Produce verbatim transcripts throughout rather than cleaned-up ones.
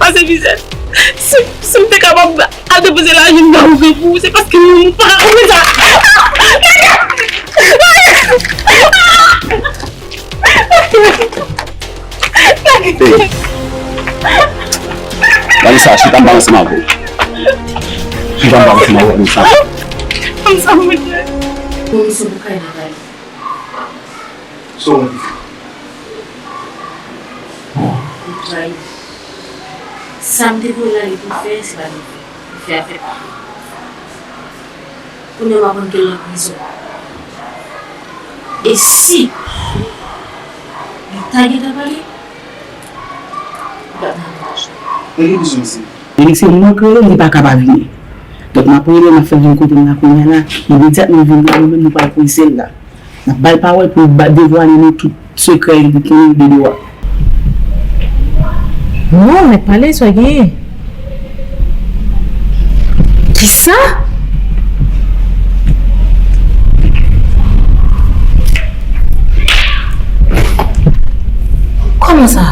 pase mizè. Si, si m te kapab al depoze lajan m nan ou pou ou, se paske nou, nou pa ka konprann sa. Hey. Vanessa, chita m pale ansanm avè w. Chita m pale ansanm avè w, Vanessa. Konsa, mwen. Komisyon pou kay nan kay. Sa w di? Li trayi. Sa m te voye l ale pou l fè, se pa li fè. Li fè afè pa li. Kounye a m aprann ke l nan prizon. E si li ta gentan pale, li pa t nan prizon. Men ki prizon se? Li di se mwen k rele l, li pa ka pa vini. Donk, m ap rele l, m ap fè l vin kote m la kounye a la. Imedyatman l vin kote mwen, nou pral prese l la. N ap ba l pawòl pou l ba, devwale nou tout sekrè yo pou konnen de dwa. Non, mèt pale, sa w genyen? Kisa? Kòman sa?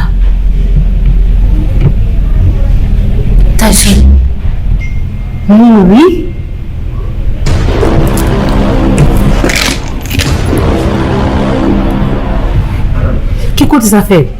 Tyson mouri? Ki kote sa fèt?